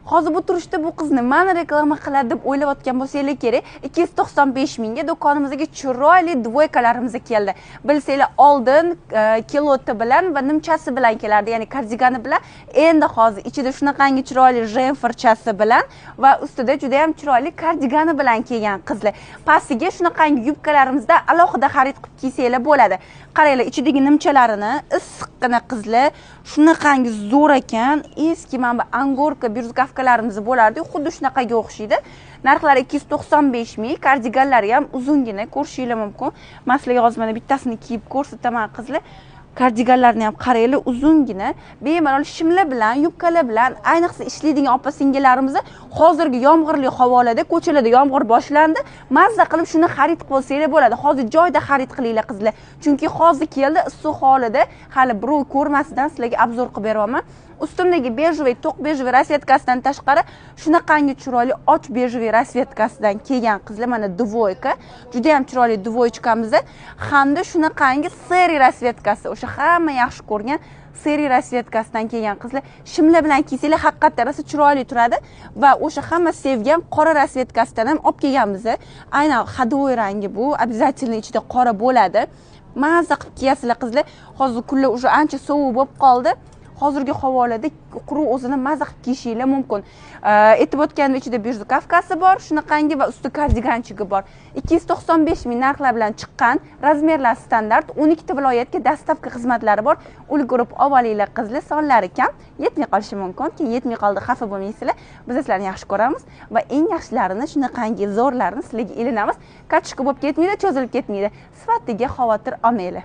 Hozir bu turishda bu qiz nimani reklama qiladi deb o'ylayotgan bo'lsanglar kerak. 295 mingga do'konimizga chiroyli dvoykalarimiz keldi. Bilsanglar, oldin kiloti bilan va nimchasi bilan kelardi, ya'ni kardigani bilan. Endi hozir ichida shunaqangi chiroyli jemferchasi bilan va ustida juda ham chiroyli kardigani bilan kelgan qizlar. Pastiga shunaqangi yubkalarimizda alohida xarid qilib kiysanglar bo'ladi. Qaranglar, ichidagi nimchalarini issiqqina qizlar, shunaqangi zo'r ekan. Eski mana bu angorka byurgavkalarimiz bo'lardi, xuddi shunaqaga o'xshaydi. Narxlari 295 ming, kardiganlari ham uzungina, ko'rishingiz mumkin. Men sizlarga hozir mana bittasini kiyib ko'rsataman qizlar. Kardiganlarni ham qaranglar, uzungina, bemalol shimlar bilan, yubkalar bilan, ayniqsa ishlaydigan opa-singillarimiz hozirgi yomg'irli havolarda, ko'chalarda yomg'ir boshlandi, mazza qilib shuni xarid qilib olsanglar bo'ladi. Hozir joyda xarid qilinglar qizlar, chunki hozir keldi issiq holida, hali birov ko'rmasidan sizlarga obzor qilib beryapman. Ustimdagi bejevый, to'q bejevый rasvetkasidan tashqari shunaqangi chiroyli och bejevый rasvetkasidan kelgan qizlar, mana dvoyka, juda ham chiroyli dvoychkamiz hamda shunaqangi seri rasvetkasi, o'sha hamma yaxshi ko'rgan seri rasvetkasidan kelgan qizlar. Shimlar bilan kiysanglar haqiqatda rosa chiroyli turadi va o'sha hamma sevgan qora rasvetkasidan ham olib kelganmiz. Aynan ходовой rangi bu, обязательно ichida qora bo'ladi. Mazza qilib kiyasizlar qizlar. Hozir kunlar уже ancha sovuq bo'lib qoldi. Hozirgi havolarda quruq o'zini mazza qilib kiyishinglar mumkin. Aytib o'tganim ichida byurgavkasi bor, shunaqangi va usti kardiganchigi bor. 295 ming narxlar bilan chiqqan, razmerlar standart, 12 ta viloyatga dastavka xizmatlari bor. Ulgurib olinglar qizlar, sonlari kam, yetmay qolishi mumkin. Keyin yetmay qoldi, xafa bo'lmaysizlar. Biz sizlarni yaxshi ko'ramiz va eng yaxshilarini, shunaqangi zo'rlarini sizlarga ilinamiz. Kachka bo'lib ketmaydi, cho'zilib ketmaydi. Sifatiga xavotir olmanglar.